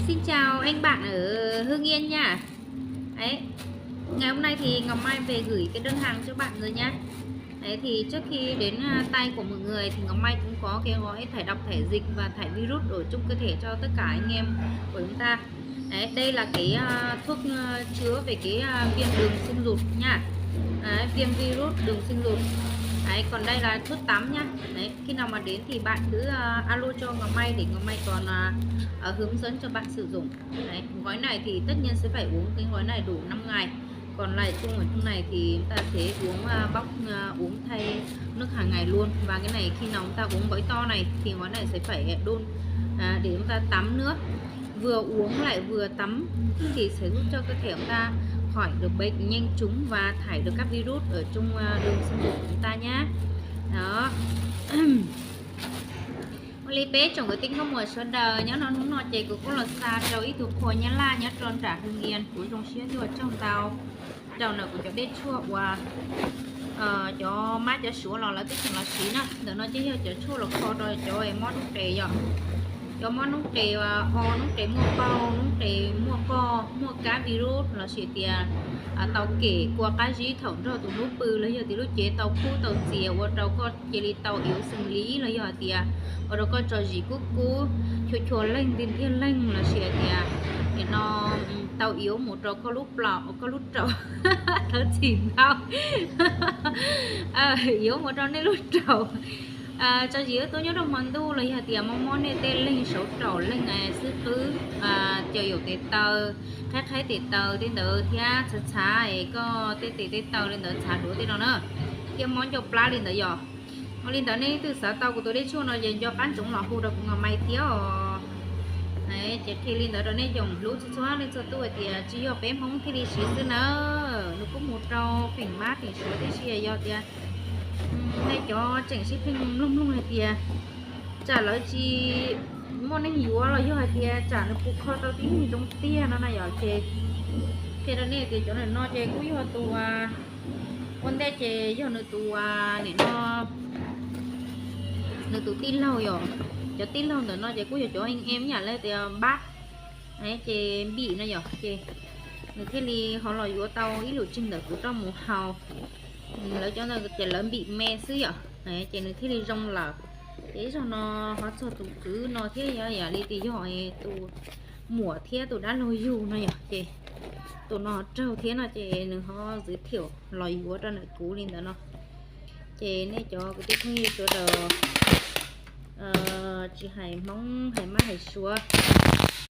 Xin chào anh bạn ở Hưng Yên nha. Đấy, ngày hôm nay thì Ngọc Mai về gửi cái đơn hàng cho bạn rồi nhá. Đấy, thì trước khi đến à, tay của mọi người thì Ngọc Mai cũng có cái gói thải độc, thải dịch và thải virus ở trong cơ thể cho tất cả anh em của chúng ta. Đấy, đây là cái à, thuốc à, chứa về cái à, viêm đường sinh dục nha. Đấy, viêm virus đường sinh dục. Đấy, còn đây là thuốc tắm nhá. Đấy, khi nào mà đến thì bạn cứ à, alo cho Ngọc Mai để Ngọc Mai còn à, à, hướng dẫn cho bạn sử dụng. Đấy, gói này thì tất nhiên sẽ phải uống cái gói này đủ năm ngày. Còn lại chung ở trong này thì chúng ta sẽ uống à, bóc à, uống thay nước hàng ngày luôn. Và cái này khi nào chúng ta uống gói to này thì gói này sẽ phải đun à, để chúng ta tắm nước. Vừa uống lại vừa tắm thì sẽ giúp cho cơ thể chúng ta khỏi được bệnh nhanh chóng và thải được các virus ở trong à, đường sinh dục của chúng ta nhé. Đó. Ua li peb tsoom kwv tij nkauj muam sawv daws, nyob no hnub no ces kuv kuj los xa rau ib tug qhua Nyab Laj nyob rau nram Hưng Yên, kuv zoo siab thiab ua tsaug ntau rau ntawm kuv cov dej tshuaj uas cov mab cov suav los lawv twb tseem los siv na. Ntawm no ces yog cov tshuaj los kho rau cov mob noob res yom, cov mob noob res, o noob res muaj pauj, noob res muaj poj, muaj kab virus lossis tias tau kem kua qab zib thaum nrog tus hnub pw los yog tias lub cev tau kub tau txias ua rau koj cia li tau yếu xeem li los yog hais tias ua rau koj tso zis kub kub, chua chua leeg, ntiag ntiag leeg lossis hais tias nim no tau yếu mus rau koj lub plaub, koj lub raum, thov txim ntau, yếu mus rau nej lub raum. Tso zis ub tuab nyob rau hmo ntuj los yog tias mob mob nej tej leeg saud raum leeg xwb qwb, caws yaum tes taw, qhaib qhaib tes taw tej ntawd thiab txhav txhav es koj tej tes tej taw li ntawd txhav duav tej no na, thiab mob ncauj plab li ntawd yom. Ua li ntawd nej leej twg xav tau kuv tus dej tshuaj no ces nco qab ntsoov los hu rau kuv Ngọc Mai thiab os. Ces qhia li ntawd rau nej yoom hlub txhua txhua leej txhua tus hais tias tsis yog peb Hmoob thiaj li siv xwb na, nws kuj mus rau feem mab feem suav tib si, yog tias nej cov tseem sib pheej mloog mloog hais tias tsam lawv tsis muaj neeg yuav los yog hais tias tsam nws puas kho tau tib neeg zoo tiag no na yom, ces qhia rau nej tias cov ntawm no ces kuj yog tus ua ntej ces yog nws tus nim no nws tus tij laug yom. Cov tij laug ntawm no ces kuj yog cov em em yam li tias npab, ces npim no yom, ces nws thiaj li ho los yuav tau ib lub tsig ntawm kuv rau mus haus. Lawv cov ntawd ces lawv npim me xwb yom, ces nws thiaj li zoo lawm. Ces ib zaug no ho txog tus kwv no thiab, yam li tias yog tus muam thiab tus dab laug yug no yom, ces tus no ho raug thiab no ces nws ho txiv thiam los yuav rau ntawm kuv li ntawd no. Ces nej cov kwv tij phooj ywg sawv daws tsis hais Hmoob hais mab hais suav,